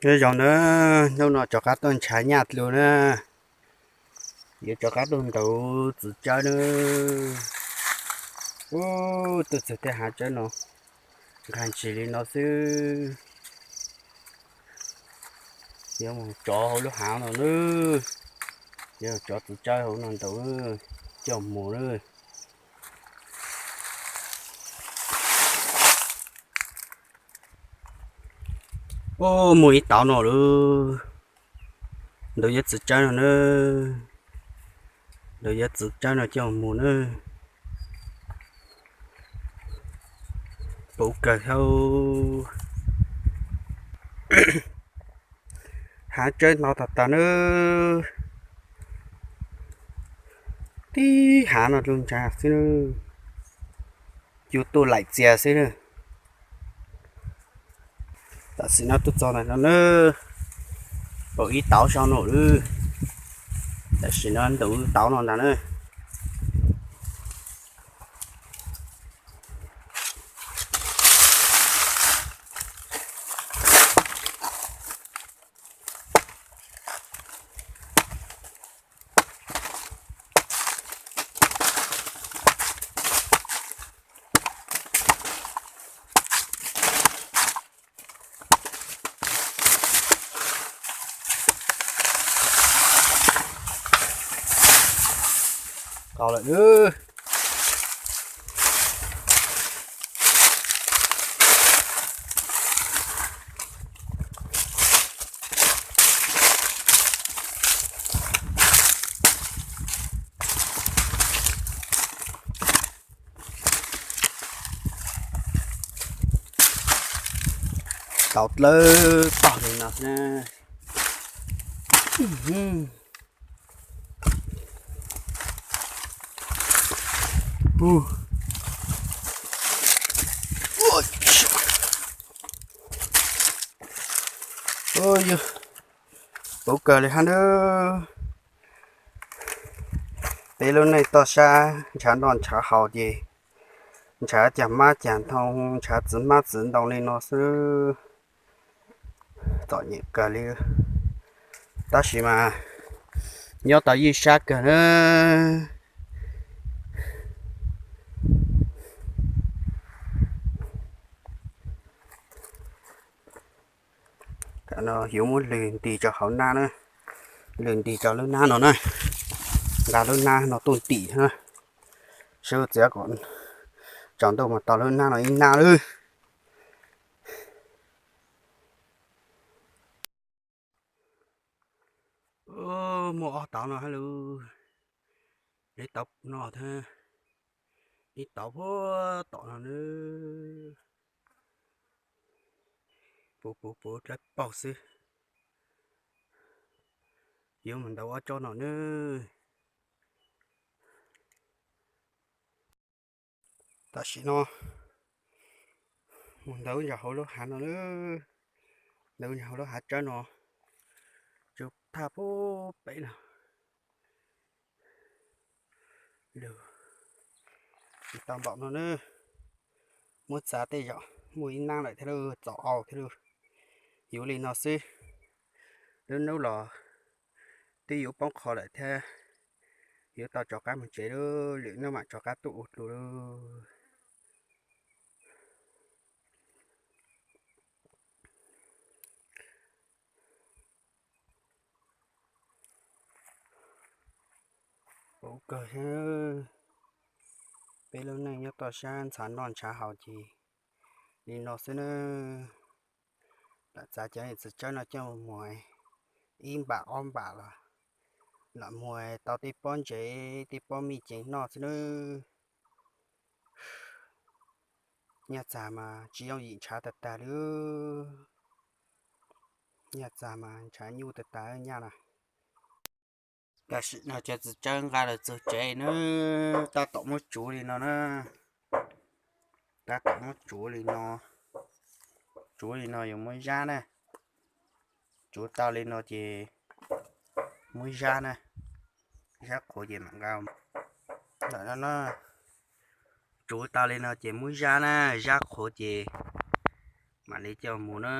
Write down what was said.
Nyob zoo na, hnub no rov qab tuaj ntshav nyaj dlua na, yuav rov qab tuaj ntaus txiv tsawb na. Ub, tuaj txog tej hav tsawb no, nqag ntshis li no xwb. Yuav mus tsov hauv lub hav no na, yuav tsov txiv tsawb hauv no ntaus coj mus na. Ub, muaj ib tauv no lawm, ntaus yuav txiv tsawb no na, ntaus yuav txiv tsawb no coj mus na. Puv kawg thiab. Hav tsawb no tag tag na, tib hav no dlua ntshav xwb na, cua tuaj laim txias xwb na. Tam sim no tuaj txog ntawm no na, pom ib tauv so no lawm, tam sim no ntaus tauv no ntag na. Tau lawm. Tau dlawb tog li no na. Puv kawg li hab na. Peb lub neej toj sab ntshav noj ntshav haus ces ntshav cag mab cag ntoo, ntshav txiv hmab txiv ntoo li no xwb. Txom nyem kawg li, tab sis mas nyob tau ywj sab kawg na. Yuav muab lwg nti rau hauv nab na, lwg nti rau lub nab no na, nqa lub nab no tuaj ntim na, seb txiav kom tsaus ntuj mus tau lub nab no ib nab lawm. Muaj ob tauv no hab lawm, ib tauv no thiab, ib tauv puag tom no na. Puv puv puv dlawb paug xwb. Yuav mus ntaus ob tsob no na. Tam sim no mus ntaus ntawm hauv lub hav no na, ntaus ntawm hauv lub hav tsawb no, tsuas thaj puag pem no. Lug tsis tau npaum no na, muab txav tej zaum muaj ib nab lawm thiab lauj, txaus au thiab lauj. Yuav li no xwb, lub hnub los twb yuav poob qho lawm thiab, yuav tau rov qab mus tsev lauj, lwm hnub mam rov qab tuaj ua dua lauj. Puv kawg thiab, peb lub neej nyob toj sab ntshav noj ntshav haus ces li no xwb na. Lam txav cov txiv tsawb no coj mus ib npam ob npam los lam muag tau tej pob ntsev tej pob mij ceev noj xwb nawb. Nyaj txag mas tsis yooj yim ntshav tag tag li. Nyaj txag mas ntshav nyuj tag tag nyaj na. Tam sim no cov txiv tsawb nqa los txog tsev na, tab tom muab tsuv li no na. Tab tom muab tsuv li no, tsuv li no yuav muab zab na. Tsuv tau li no ces muab zab na, zab qhuav ces mam nqa. Ntawm no na, tsuv tau li no ces muab zab na, zab qhuav ces mam li coj mus na.